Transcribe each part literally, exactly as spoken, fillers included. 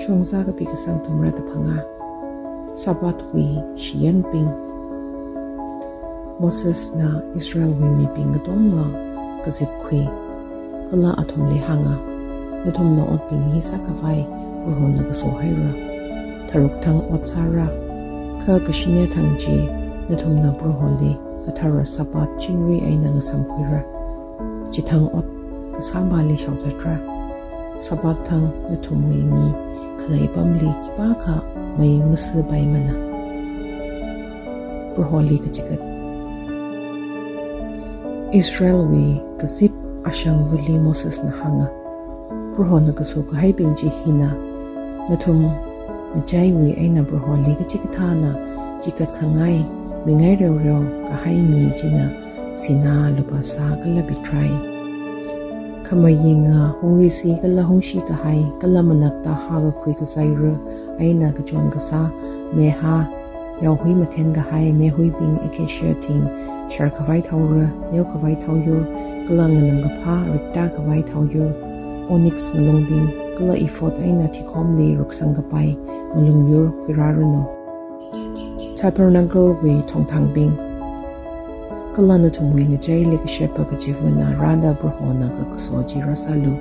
Shongza kapi kasang thumra da phangā. Sabbathwui shiyanbing. Mosesna Israelwui mibing katonga kazipkhui, kala athumli hānga, nathumna otbing hi sākhavai Prohona kaso haira. Tharuk thang ot sāra, kha kashine thang chi nathumna Proholi kathara Sabbath chingri eina ngasamkhuira. Chithang ot kasāmali shaothatra. Sabbath thang nathumwui mi khalei pamli khipākha mei masipaimana. Proholi kachikat. Israelwui kazip ashangvali Mosesna hānga, Prohona kaso kahaibing chi hina, nathum ngachaiwui eina Proholi kachikathāna chikat khangai, mingai reoreo kahai mi china sinā, lupāsā kala pitrai, khamayinga, hungrisi kala hungshi kahai, kala manakta hākakhui kazaira eina kachon kasā, meha, yaohui mathen kahai, mehuibing, acacia thing sharkhavai thaora, neokhavai thaoyur, kala nganamkaphā riktakhavai thaoyur, onyx ngalungbing, kala ephod eina thikhomli ruksang kapai ngalungyur khuirāranu. Tabernacle wui thongthangbing. Kala nathumwui ngachaili kashepa kachivana rāda Prohona kakaso chi rāsālu,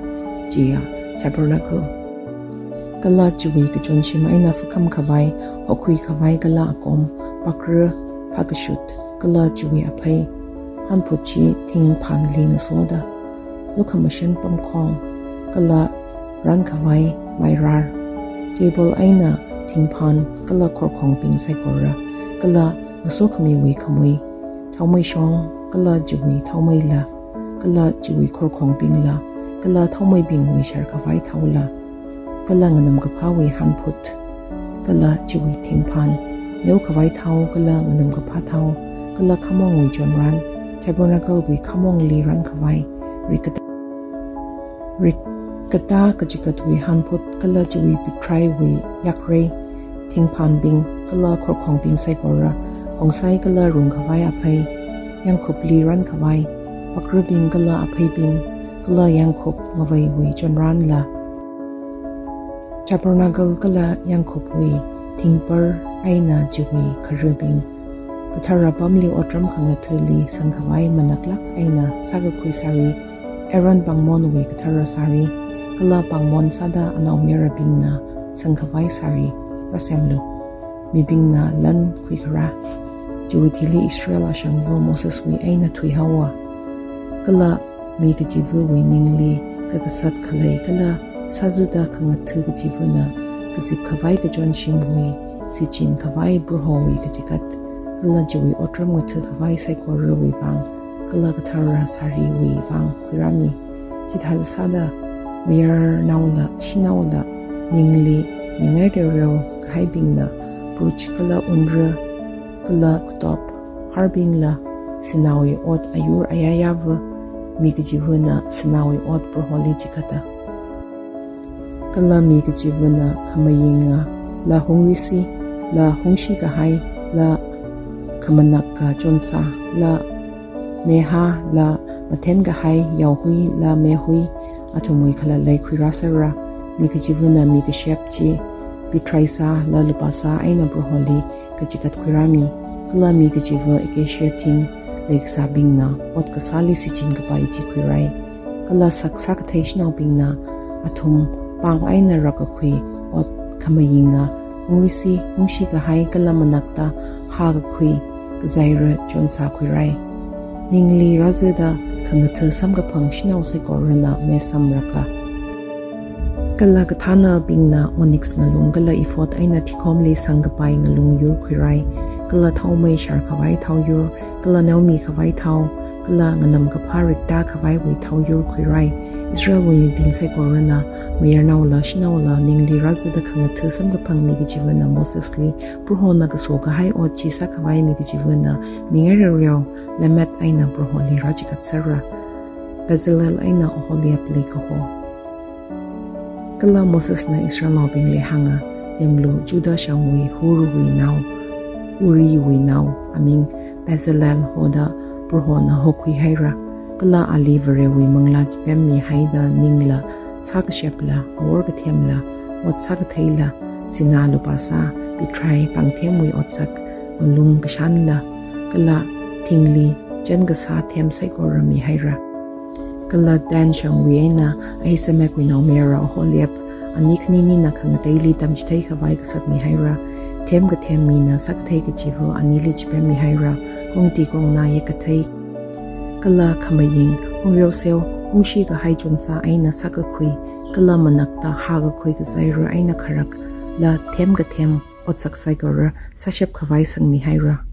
chiya tabernacle. Kala chiwui kachonshim eina fakham khavai, hokhui khavai kala akom, pakra, phakashut, kala chiwui aphei, hanphut chi thingphanli ngasoda, lukhamashan pamkhong, kala rānkhavai mairar, table eina thingphan kala khorkhongbing saikora, kala ngasokhamiwui khamui, thaomeishong kala chiwui thaomeila, kala chiwui khorkhongbingla, kala thaomeibingwui sharkhavai thaola, kala nganamkaphāwui hanphut, kala chiwui thingphan, neokhavai thao kala nganamkaphā thao, kala khamongwui chonran, tabernacle wui khamongli rānkhavai, rikkatā, rikkatā kachikatwui hanphut, kala chiwui pitraiwui yakrei, thingphanbing kala khorkhongbing saikora, khongsai kala rungkhavai aphei, yangkhupli rānkhavai, pakrabing kala apheibing, kala yangkhup ngaveiwui chonranla, tabernacle kala yangkhupwui thingpar eina chiwui kharabing, kathara pamli otram khangathali sangkhavai manaklāk eina sākakhui sari, Aaron pāngmonwui kathara sari, kala pāngmon sāda anaomayarabingna sangkhavai sari rāsemlu. Mibingna lan khuikharā. Chiwui thili Israel ashangva Moseswui eina thuihaowa. Kala mi kachivawui ningli kakasat khalei kala sāzada khangatha kachivana kazipkhavai kachonshimwui shichinkhavai Prohowui kachikat, kala chiwui otram ngathakhavai saikorawui vang, kala kathara sariwui vang khuirāmi. Chithāda sāda mayarnaola shanaola ningli mingai reoreo kahaibingna pruch kala unra kala katop harbingla sināwui ot ayur ayāyāva, mi kachivana sināwui ot Proholi chikata. Kala mi kachivana khamayinga, la hungrisi, la hungshi kahai, la khamanakka chonsā, la meha, la mathen kahai, yaohui, la mehui, athumwui khalalei khuirāsera. Mi kachivana mi kashep chi pitraisā, la lupāsā eina Proholi kachikat khuirāmi. Kala mi kachiva acacia thing leikasābingna ot kasāli shichin kapai chi khuirai. Kala sak sākathei shanaobingna athum pāng eina rākakhui ot khamayinga, hungrisi, hungshi kahai kala manakta hākakhui kazaira chonsā khuirai. Ningli rāzada khangatha samkaphang shanao saikorana mei samraka. Kala kathānabingna onyx ngalung kala ephod eina thikhomli sangkapai ngalungyur khuirai. Kala thaomei sharkhavai thaoyur, kala neomikhavai thao, kala nganamkaphā riktakhavaiwui thaoyur khuirai. Israelwui mibing saikorana mayarnaola shanaola ningli rāzada khangatha samkaphang mi kachivana Mosesli Prohona kaso kahai ot chi sākhavai mi kachivana mingai reoreo lemmet eina Proholi rāchikatsera. Bezalel eina Oholiabli kaho. Kala Mosesna Israelnaobingli hānga, yanglu, Judah shangwui Hurwui nao, Uriwui nao, aming Bezalel hoda Prohona hokhuihaira. Kala ali Varewui manglā chipemmihaida ningla sākashepla awor kathemla ot sākatheila, sinā lupā sā, pithrai pāngthemwui otsak, malung kashanla, kala thingli chān kasā them saikora mihaira. Kala Dan shangwui eina Ahisamakna naomayara Aholiab, ani khaninina khangateili tamchithei khavai kasakmihaira. Them kathem mina sākathei kachiva anili chipemmihaira, kongti kongna yek kathei, kala khamaying, ungreoseo, ungshi kahai chonsā eina sākakhui, kala manakta hākakhui kazaira eina kharakla them kathem otsak saikora sāshap khavai sangmihaira.